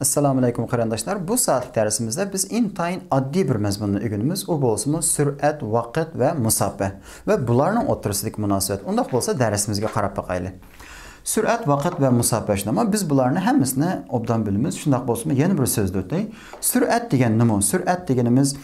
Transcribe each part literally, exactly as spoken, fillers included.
ئەسسالامۇئەلەيكۇم قېرىنداشلار. بۇ سائەتلىك دەرسىمىزدە بىز ئىنتايىن ئاددىي بىر مەزمۇننى ئۆگىنىمىز. ئۇ بولسىمۇ سۈرئەت، ۋاقىت ۋە مۇساپە ۋە بۇلارنىڭ ئوتتۇرىسىدىكى مۇناسىۋەت. ئۇنداق بولسا دەرسىمىزگە قاراپ باقايلى. سۈرئەت، ۋاقىت ۋە مۇساپە شۇنداقمۇ؟ بىز بۇلارنى ھەممىسىنى ئوبدان بىلىمىز. شۇنداق بولسىمۇ يەنە بىر سۆزدە ئۆتەي. سۈرئەت دېگەن نېمە؟ سۈرئەت دېگىنىمىز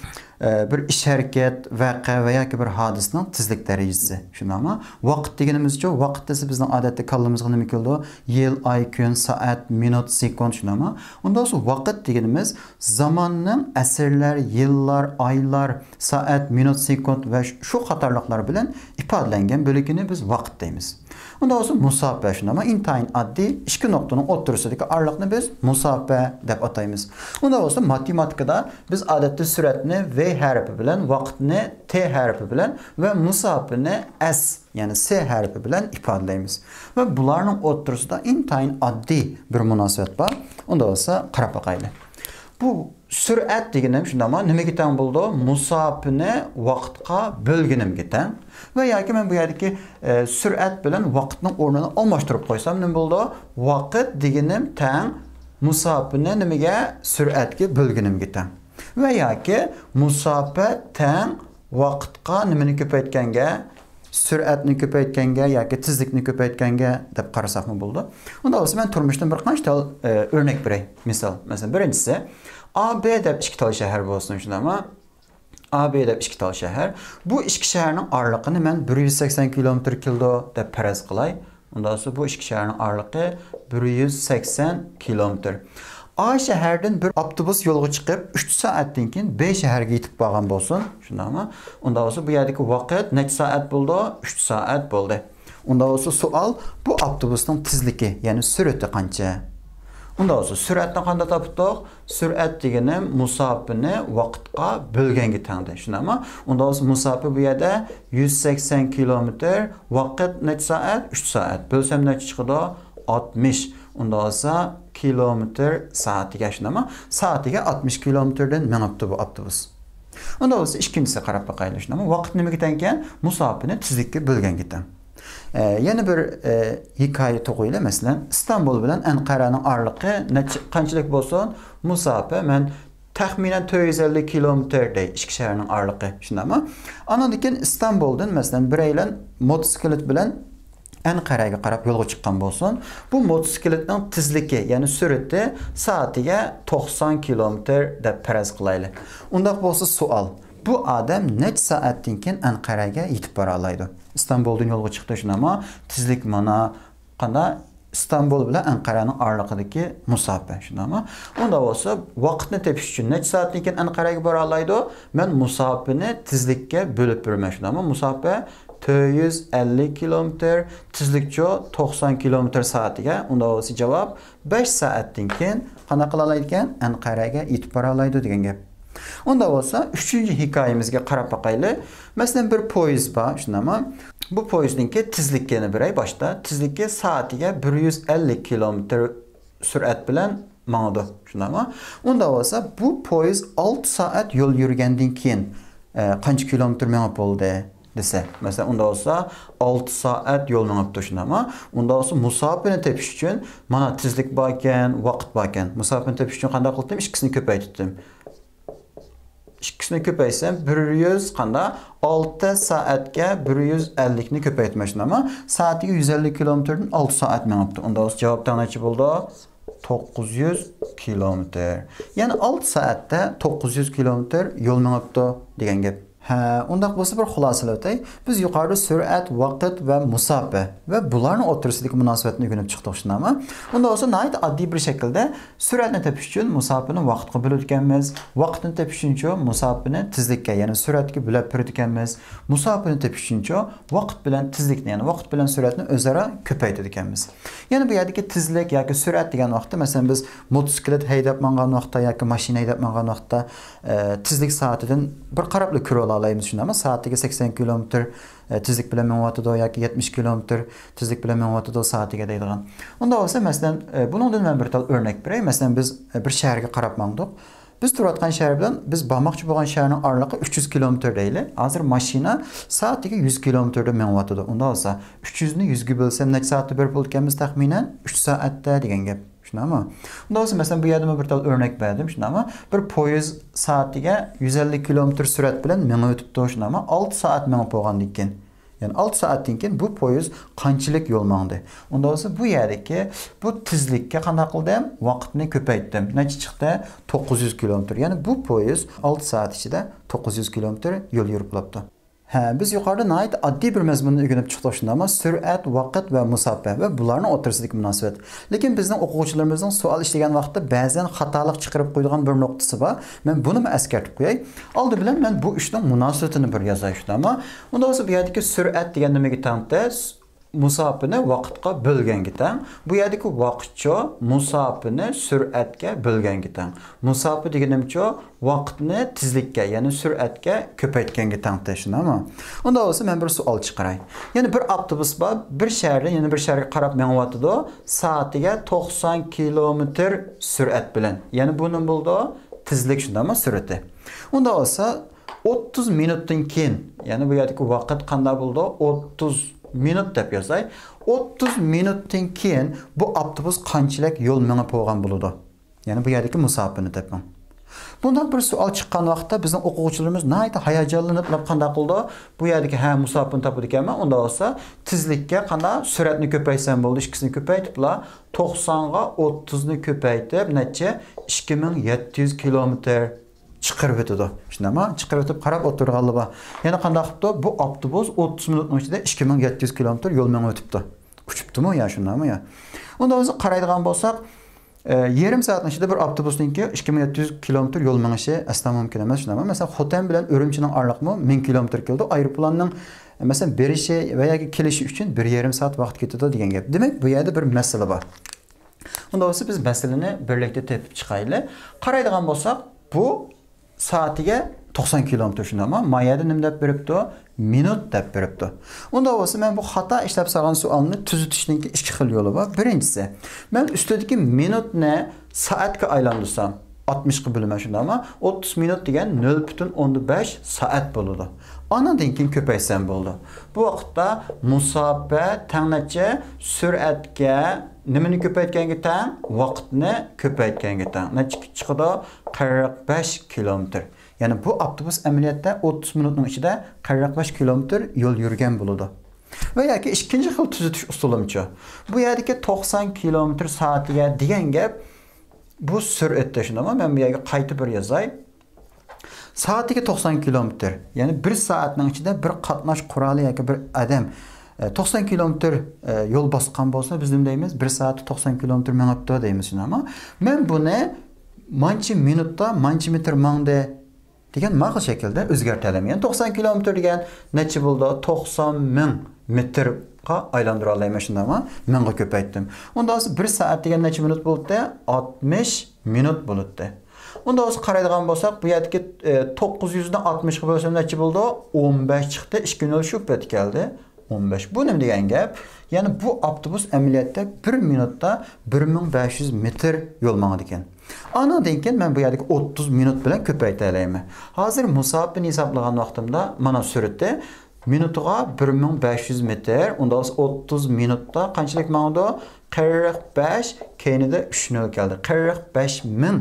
ئە، بىر ئىش ھەرىكەت، ۋەقە ۋە ياكى بىر ھادىسىنىڭ تېزلىك دەرىجىسى. شۇنداقمۇ؟ ۋاقىت دېگىنىمىزچۇ؟ ۋاقىت دېسە بىزنىڭ ئادەتتە كاللىمىزغا نېمە كېلىدۇ؟ يىل، ئاي، كۈن، سائەت، مىنۇت، سېكۇنت، شۇنداقمۇ؟ ئۇنداق بولسا ۋاقىت دېگىنىمىز زاماننىڭ ئەسىرلەر، يىللار، ئايلار، سائەت، مىنۇت، سېكۇنت ۋە شۇ قاتارلىقلار بىلەن ئىپادىلەنگەن بۆلىكىنى بىز ۋاقىت دەيمىز. ئۇنداق بولسا مۇساپە شۇنداقمۇ؟ ئىنتايىن ئاددىي، ئىككى نۇقتىنىڭ ئوتتۇرىسىدىكى ئارىلىقنى بىز مۇساپە دەپ ئاتايمىز. ئۇنداق بولسا ماتېماتىكىدا بىز ئادەتتە سۈرئەتنى ۋ ھەرپى بىلەن، ۋاقىتنى ت ھەرپى بىلەن ۋە مۇساپىنى ئەس، يەنى س ھەرپى بىلەن ئىپادىلەيمىز. ۋە بۇلارنىڭ ئوتتۇرىسىدا ئىنتايىن ئاددىي بىر مۇناسىۋەت بار. ئۇنداق بولسا قاراپ باقايلى. بۇ سۈرئەت دېگىنىم شۇنداقمۇ؟ نېمىگە تەڭ بولىدۇ؟ مۇساپىنى ۋاقىتقا بۆلگىنىمگە تەڭ. ۋە ياكى مەن بۇ يەردىكى ئە، سۈرئەت بىلەن ۋاقىتنىڭ ئورنىنى ئالماشتۇرۇپ قويسام نېمە بولىدۇ؟ ۋاقىت دېگىنىم تەڭ مۇساپىنى نېمىگە؟ سۈرئەتكە بۆلگىنىمگە تەڭ. ۋە ياكى مۇساپە تەڭ ۋاقىتقا نېمىنى كۆپەيتكەنگە؟ سۈرئەتنى كۆپەيتكەنگە ياكى تېزلىكنى كۆپەيتكەنگە دەپ قارىساقمۇ بولىدۇ. ئۇنداق بولسا مەن تۇرمۇشتىن بىر قانچە تال، ئە، ئۆرنەك بېرەي. مىسال، مەسىلەن، بىرىنچىسى، ئا بې دەپ ئىككى تال شەھەر بولسۇن، شۇنداقمۇ؟ ئا بې دەپ ئىككى تال شەھەر. بۇ ئىككى شەھەرنىڭ ئارىلىقىنى مەن بىر يۈز سەكسەن كىلومېتىر كېلىدۇ دەپ پەرەز قىلاي. ئۇنداق بولسا بۇ ئىككى شەھەرنىڭ ئارىلىقى بىر يۈز سەكسەن كىلومېتىر. ئا شەھەردىن بىر ئاپتوبۇس يولغا چىقىپ، ئۈچ سائەتتىن كېيىن بې شەھەرگە يېتىپ بارغان بولسۇن. شۇنداقمۇ؟ ئۇنداق بولسا بۇ يەردىكى ۋاقىت نەچچە سائەت بولدى؟ ئۈچ سائەت بولدى. ئۇنداق بولسا سوئال، بۇ ئاپتوبۇسنىڭ تېزلىكى، يەنى سۈرئىتى قانچە؟ ئۇنداق بولسا سۈرئەتنى قانداق تاپتۇق؟ سۈرئەت دېگىنىم مۇساپىنى ۋاقىتقا بۆلگەنگە تەڭدى. شۇنداقمۇ؟ ئۇنداق بولسا مۇساپە بۇ يەردە يۈز سەكسەن كىلومېتىر، ۋاقىت نەچچە سائەت؟ ئۈچ سائەت. بۆلسەم نەچچە چىقىدۇ؟ ئاتمىش. ئۇنداق بولسا كىلومېتىر سائەتىگە، شۇنداقمۇ؟ سائەتىگە ئاتمىش كىلومېتىردىن مېڭىپتۇ بۇ ئاپتوبۇس. ئۇنداق بولسا ئىككىنچىسىگە قاراپ باقايلى، شۇنداقمۇ؟ ۋاقىت نېمىگە تەڭكەن؟ مۇساپىنى تېزلىككە بۆلگەنگە تەڭ. ئە، يەنە بىر، ئە، ھېكايە توقۇيلى، مەسىلەن، ئىستانبۇل بىلەن ئەنقەرەنىڭ ئارىلىقى نەچچە، قانچىلىك بولسۇن؟ مۇساپە، مەن تەخمىنەن تۆت يۈز ئەللىك كىلومېتىر دەي، ئىككى شەھەرنىڭ ئارىلىقى، شۇنداقمۇ؟ ئانىڭدىن كېيىن ئىستانبۇلدىن، مەسىلەن، بىرەيلەن موتوسىكلىت بىلەن ئەنقەرەگە قاراپ يولغا چىققان بولسۇن. بۇ موتوسىكلىتنىڭ تېزلىكى، يەنى سۈرئىتى سائىتىگە توقسان كىلومېتىر دەپ پەرەز قىلايلى. ئۇنداق بولسا سوئال، بۇ ئادەم نەچچە سائەتتىن كېيىن ئەنقەرەگە يېتىپ بارالايدۇ؟ ئىستانبۇلدىن يولغا چىقتى، شۇنداقمۇ؟ تېزلىك مانا قانداق؟ ئىستانبۇل بىلەن ئەنقەرەنىڭ ئارىلىقىدىكى مۇساپە، شۇنداقمۇ؟ ئۇنداق بولسا ۋاقىتنى تېپىش ئۈچۈن نەچچە سائەتتىن كېيىن ئەنقەرەگە بارالايدۇ؟ مەن مۇساپىنى تېزلىككە بۆلۈپ بېرىمەن، شۇنداقمۇ؟ مۇساپە تۆت يۈز ئەللىك كىلومېتىر، تېزلىكچۇ توقسان كىلومېتىر سائەتىگە. ئۇنداق بولسا جاۋاب بەش سائەتتىن كېيىن قانداق قىلالايدىكەن؟ ئەنقەرەگە يېتىپ بارالايدۇ دېگەن گەپ. ئۇنداق بولسا ئۈچىنچى ھېكايىمىزگە قاراپ باقايلى. مەسىلەن، بىر پويىز بار، شۇنداقمۇ؟ بۇ پويىزنىڭكى تېزلىكىنى بېرەي باشتا. تېزلىكى سائىتىگە بىر يۈز ئەللىك كىلومېتىر سۈرئەت بىلەن ماڭىدۇ، شۇنداقمۇ؟ ئۇنداق بولسا بۇ پويىز ئالتە سائەت يول يۈرگەندىن كېيىن، ئە، قانچە كىلومېتىر مېڭىپ بولدى دېسە، مەسىلەن، ئۇنداق بولسا ئالتە سائەت يول مېڭىپتۇ، شۇنداقمۇ؟ ئۇنداق بولسا مۇساپىنى تېپىش ئۈچۈن مانا تېزلىك باركەن، ۋاقىت باركەن. مۇساپىنى تېپىش ئۈچۈن قانداق قىلدىم؟ ئىككىسىنى كۆپەيتتىم. ئىككىسىنى كۆپەيتسەم، بىر يۈز قاندا؟ ئالتە سائەتكە بىر يۈز ئەللىكنى كۆپەيتمەكچىمەن. سائىتىگە يۈز ئەللىك كىلومېتىردىن ئالتە سائەت مېڭىپتۇ. ئۇندا جاۋاب تەڭ نەچچە بولىدۇ؟ توققۇز يۈز كىلومېتىر. يەنى ئالتە سائەتتە توققۇز يۈز كىلومېتىر يول مېڭىپتۇ دېگەن گەپ. ھە، ئۇنداق بولسا بىر خۇلاسىلەپ ئۆتەي. بىز يۇقىرىدا سۈرئەت، ۋاقىت ۋە مۇساپە ۋە بۇلارنىڭ ئوتتۇرىسىدىكى مۇناسىۋەتنى ئۆگىنىپ چىقتۇق، شۇنداقمۇ؟ ئۇنداق بولسا ناھايىتى ئاددىي بىر شەكىلدە سۈرئەتنى تېپىش ئۈچۈن مۇساپىنى ۋاقىتقا بۆلىدىكەنمىز، ۋاقىتنى تېپىش ئۈچۈنچۇ مۇساپىنى تېزلىككە، يەنى سۈرئەتكە بۆلۈپ بېرىدىكەنمىز، مۇساپىنى تېپىش ئۈچۈنچۇ ۋاقىت بىلەن تېزلىكنى، يەنى ۋاقىت بىلەن سۈرئەتنى ئۆزئارا كۆپەيتىدىكەنمىز. يەنى بۇ يەردىكى تېزلىك ياكى سۈرئەت دېگەن ۋاقىتتا، مەسىلەن، بىز موتوسىكلىت ھەيدەپ ماڭغان ۋاقىتتا ياكى ماشىنا ھەيدەپ ماڭغان ۋاقىتتا، ئە، تېزلىك سائىتىدىن بىر قاراپلا كۆرۈۋالالايمىز، شۇنداقمۇ؟ سائىتىگە سەكسەن كىلومېتىر، ئە، تېزلىك بىلەن مېڭىۋاتىدۇ ياكى يەتمىش كىلومېتىر تېزلىك بىلەن مېڭىۋاتىدۇ سائىتىگە دەيدىغان. ئۇنداق بولسا، مەسىلەن، ئە، بۇنىڭدىن مەن بىر تال ئۆرنەك بېرەي. مەسىلەن، بىز، ئە، بىر شەھەرگە قاراپ ماڭدۇق. بىز تۇرۇۋاتقان شەھەر بىلەن بىز بارماقچى بولغان شەھەرنىڭ ئارىلىقى ئۈچ يۈز كىلومېتىر دەيلى. ھازىر ماشىنا سائىتىگە يۈز كىلومېتىردا مېڭىۋاتىدۇ. ئۇنداق بولسا، ئۈچ يۈزنى يۈزگە بۆلسەم، نەچچە سائەتتە بېرىپ بولىدىكەنمىز تەخمىنەن؟ ئۈچ سائەتتە دېگەن گەپ. شۇنداقمۇ؟ ئۇنداق بولسا، مەسىلەن، بۇ يەردە مەن بىر تال ئۆرنەك بەردىم، شۇنداقمۇ؟ بىر پويىز سائىتىگە يۈز ئەللىك كىلومېتىر سۈرئەت بىلەن مېڭىۋېتىپتۇ، شۇنداقمۇ؟ ئالتە سائەت مېڭىپ بولغاندىن كېيىن، يەنى ئالتە سائەتتىن كېيىن بۇ پويىز قانچىلىك يول ماڭدى؟ ئۇنداق بولسا، بۇ يەردىكى بۇ تېزلىككە قانداق قىلدىم؟ ۋاقىتنى كۆپەيتتىم. نەچچە چىقتى؟ توققۇز يۈز كىلومېتىر. يەنى بۇ پويىز ئالتە سائەت ئىچىدە توققۇز يۈز كىلومېتىر يول يۈرۈپ بوپتۇ. ھە، بىز يۇقىرىدا ناھايىتى ئاددىي بىر مەزمۇننى ئۆگىنىپ چىقتۇق، شۇنداقمۇ؟ سۈرئەت، ۋاقىت ۋە مۇساپە ۋە بۇلارنىڭ ئوتتۇرىسىدىكى مۇناسىۋەت. لېكىن بىزنىڭ ئوقۇغۇچىلىرىمىزنىڭ سوئال ئىشلىگەن ۋاقتىدا بەزەن خاتالىق چىقىرىپ قويىدىغان بىر نۇقتىسى بار. مەن بۇنىمۇ ئەسكەرتىپ قوياي. ئالدى بىلەن مەن بۇ ئىشنىڭ مۇناسىۋىتىنى بىر يازاي، شۇنداقمۇ؟ ئۇنداق بولسا، بۇ يەردىكى سۈرئەت دېگەن نېمىگە تەڭ؟ مۇساپىنى ۋاقىتقا بۆلگەنگە تەڭ. بۇ يەردىكى ۋاقىتچۇ؟ مۇساپىنى سۈرئەتكە بۆلگەنگە تەڭ. مۇساپە دېگىنىمچۇ؟ ۋاقىتنى تېزلىككە، يەنى سۈرئەتكە كۆپەيتكەنگە تەڭ، شۇنداقمۇ؟ ئۇنداق بولسا، مەن بىر سوئال چىقىراي. يەنى بىر ئاپتوبۇس بار، بىر شەھەردىن يەنە بىر شەھەرگە قاراپ مېڭىۋاتىدۇ. سائىتىگە توقسان كىلومېتىر سۈرئەت بىلەن. يەنى بۇ نېمە بولىدۇ؟ تېزلىك، شۇنداقمۇ؟ سۈرئىتى. ئۇنداق بولسا، ئوتتۇز مىنۇتتىن كېيىن، يەنى بۇ يەردىكى ۋاقىت قانداق بولىدۇ؟ ئوتتۇز مىنۇت دەپ يازاي. ئوتتۇز مىنۇتتىن كېيىن بۇ ئاپتوبۇس قانچىلىك يول مېڭىپ بولغان بولىدۇ؟ يەنى بۇ يەردىكى مۇساپىنى تېپىڭ. بۇنداق بىر سوئال چىققان ۋاقىتتا بىزنىڭ ئوقۇغۇچىلىرىمىز ناھايىتى ھاياجانلىنىپ قانداق قىلىدۇ؟ بۇ يەردىكى، ھە، مۇساپىنى تاپىدىكەنمەن، ئۇنداق بولسا تېزلىككە قانداق؟ سۈرئەتنى كۆپەيتسەم بولدى، ئىككىسىنى كۆپەيتىپلا توقسانغا ئوتتۇزنى كۆپەيتىپ نەچچە؟ ئىككى مىڭ يەتتە يۈز كىلومېتىر چىقىرىۋېتىدۇ. شۇنداقمۇ؟ چىقىرىۋېتىپ قاراپ ئولتۇرغانلار بار. يەنە قانداق قىپتۇ؟ بۇ ئاپتوبۇس ئوتتۇز مىنۇتنىڭ ئىچىدە ئىككى مىڭ يەتتە يۈز كىلومېتىر يول مېڭىۋېتىپتۇ. ئۇچۇپتۇمۇ يا، شۇنداقمۇ يا؟ ئۇنداق بولسا قارايدىغان بولساق، ئە، يېرىم سائەتنىڭ ئىچىدە بىر ئاپتوبۇسنىڭكى ئىككى مىڭ يەتتە يۈز كىلومېتىر يول مېڭىشى ئەسلا مۇمكىن ئەمەس، شۇنداقمۇ؟ مەسىلەن، خوتەن بىلەن ئۈرۈمچىنىڭ ئارىلىقىمۇ مىڭ كىلومېتىر كېلىدۇ. ئايروپىلاننىڭ، مەسىلەن، بېرىشى ۋە ياكى كېلىشى ئۈچۈن بىر يېرىم سائەت ۋاقىت كېتىدۇ دېگەن گەپ. دېمەك، بۇ يەردە بىر مەسىلە بار. ئۇنداق بولسا، بىز مەسىلىنى بىرلىكتە تېپىپ چىقايلى. قارايدىغان بولساق، بۇ سائىتىگە توقسان كىلومېتىر، شۇنداقمۇ؟ ما يەردە نېمە دەپ بېرىپتۇ؟ مىنۇت دەپ بېرىپتۇ. ئۇنداق بولسا، مەن بۇ خاتا ئىشلەپ سالغان سوئالنى تۈزىتىشنىڭكى ئىككى خىل يولى بار. بىرىنچىسى، مەن ئۈستىدىكى مىنۇتنى سائەتكە ئايلاندۇرسام، ئاتمىشقا بۆلىمەن، شۇنداقمۇ؟ ئوتتۇز مىنۇت دېگەن نۆل پۈتۈن ئوندىن بەش سائەت بولىدۇ. ئانىڭدىن كېيىن كۆپەيتسەم بولىدۇ. بۇ ۋاقىتتا مۇساپە تەڭ نەچچە؟ سۈرئەتكە نېمىنى كۆپەيتكەنگە تەڭ؟ ۋاقىتنى كۆپەيتكەنگە تەڭ. نەچچە چىقىدۇ؟ قىرىق بەش كىلومېتىر. يەنى بۇ ئاپتوبۇس ئەمەلىيەتتە ئوتتۇز مىنۇتنىڭ ئىچىدە قىرىق بەش كىلومېتىر يول يۈرگەن بولىدۇ. ۋە ياكى ئىككىنچى خىل تۈزىتىش ئۇسۇلۇمچۇ؟ بۇ يەردىكى توقسان كىلومېتىر سائەتىگە دېگەن گەپ، بۇ سۈرئەتتە، شۇنداقمۇ؟ مەن بۇ يەرگە قايتا بىر يازاي. سائىتىگە توقسان كىلومېتىر، يەنى بىر سائەتنىڭ ئىچىدە بىر قاتناش قورالى ياكى بىر ئادەم، ئە، توقسان كىلومېتىر، ئە، يول باسقان بولسا، بىز نېمە دەيمىز؟ بىر سائەتتە توقسان كىلومېتىر مېڭىپتۇ دەيمىز، شۇنداقمۇ؟ مەن بۇنى مانچە مىنۇتتا مانچە مېتىر ماڭدى دېگەن ماقۇل شەكىلدە ئۆزگەرتەلەيمەن. يەنى توقسان كىلومېتىر دېگەن نەچچە بولىدۇ؟ توقسان مىڭ مېتىرغا ئايلاندۇرالايمەن، شۇنداقمۇ؟ مىڭغا كۆپەيتتىم. ئۇنداق بولسا، بىر سائەت دېگەن نەچچە مىنۇت بولاتتى؟ ئاتمىش مىنۇت بولاتتى. ئۇنداق بولسا، قارايدىغان بولساق، بۇ يەردىكى، ئە، توققۇز يۈزنى ئاتمىشقا بۆلسەم نەچچە بولىدۇ؟ ئون بەش چىقتى، ئىككى نۆل شۇ پېتى كەلدى. ئون بەش. بۇ نېمە دېگەن گەپ؟ يەنى بۇ ئاپتوبۇس ئەمەلىيەتتە بىر مىنۇتتا بىر مىڭ بەش يۈز مېتىر يول ماڭىدىكەن. ئانىڭدىن كېيىن مەن بۇ يەردىكى ئوتتۇز مىنۇت بىلەن كۆپەيتەلەيمەن. ھازىر مۇساپىنى ھېسابلىغان ۋاقتىمدا مانا سۈرئىتى مىنۇتىغا بىر مىڭ بەش يۈز مېتىر، ئۇنداق بولسا ئوتتۇز مىنۇتتا قانچىلىك ماڭىدۇ؟ قىرىق بەش، كەينىدە ئۈچ نۆل كەلدى. قىرىق بەش مىڭ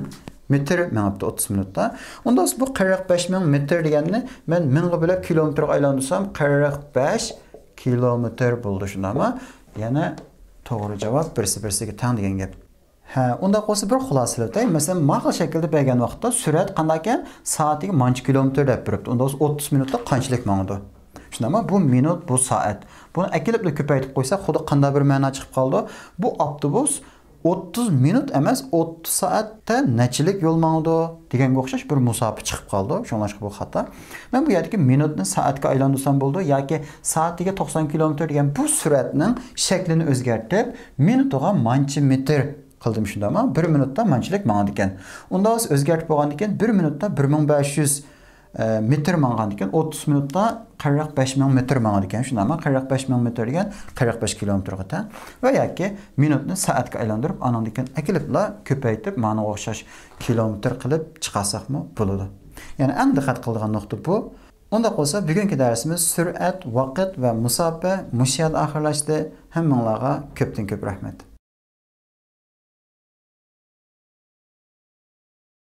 مېتىر مېڭىپتۇ ئوتتۇز مىنۇتتا. ئۇنداق بولسا بۇ قىرىق بەش مىڭ مېتىر دېگەننى مەن مىڭغا بۆلۈپ كىلومېتىرغا ئايلاندۇرسام، قىرىق بەش كىلومېتىر بولىدۇ، شۇنداقمۇ؟ يەنى توغرا جاۋاب بىرسى بىرسىگە تەڭ دېگەن گەپ. ھە، ئۇنداق بولسا بىر خۇلاسىلىۋېتەي. مەسىلەن، ماقۇل شەكىلدە بەرگەن ۋاقىتتا سۈرئەت قانداقكەن؟ سائىتىگە مانچە كىلومېتىر دەپ بېرىپتۇ. ئۇنداق بولسا ئوتتۇز مىنۇتتا قانچىلىك ماڭىدۇ؟ شۇنداقمۇ؟ بۇ مىنۇت، بۇ سائەت. بۇنى ئەكېلىپلا كۆپەيتىپ قويساق، خۇددى قانداق بىر مەنا چىقىپ قالىدۇ؟ بۇ ئاپتوبۇس ئوتتۇز مىنۇت ئەمەس، ئوتتۇز سائەتتە نەچچىلىك يول ماڭىدۇ دېگەنگە ئوخشاش بىر مۇساپە چىقىپ قالىدۇ. شۇڭلاشقا بۇ خاتا. مەن بۇ يەردىكى مىنۇتنى سائەتكە ئايلاندۇرسام بولىدۇ ياكى سائىتىگە توقسان كىلومېتىر دېگەن بۇ سۈرئەتنىڭ شەكلىنى ئۆزگەرتىپ، مىنۇتىغا مانچە مېتىر قىلدىم، شۇنداقمۇ؟ بىر مىنۇتتا مانچىلىك ماڭىدىكەن. ئۇنداق بولسا ئۆزگەرتىپ بولغاندىن كېيىن، بىر مىنۇتتا بىر مىڭ بەش يۈز، ئە، مېتىر ماڭغاندىكىن، ئوتتۇز مىنۇتتا قىرىق بەش مىڭ مېتىر ماڭىدىكەن، شۇنداقمۇ؟ قىرىق بەش مىڭ مېتىر دېگەن قىرىق بەش كىلومېتىرغا تەڭ. ۋە ياكى مىنۇتنى سائەتكە ئايلاندۇرۇپ، ئانىڭدىن كېيىن ئەكېلىپلا كۆپەيتىپ، مانا ئوخشاش كىلومېتىر قىلىپ چىقارساقمۇ بولىدۇ. يەنى ئەڭ دىققەت قىلىدىغان نۇقتا بۇ. ئۇنداق بولسا، بۈگۈنكى دەرسىمىز سۈرئەت، ۋاقىت ۋە مۇساپە مۇشۇ يەردە ئاخىرلاشتى. ھەممىڭلارغا كۆپتىن كۆپ رەھمەت.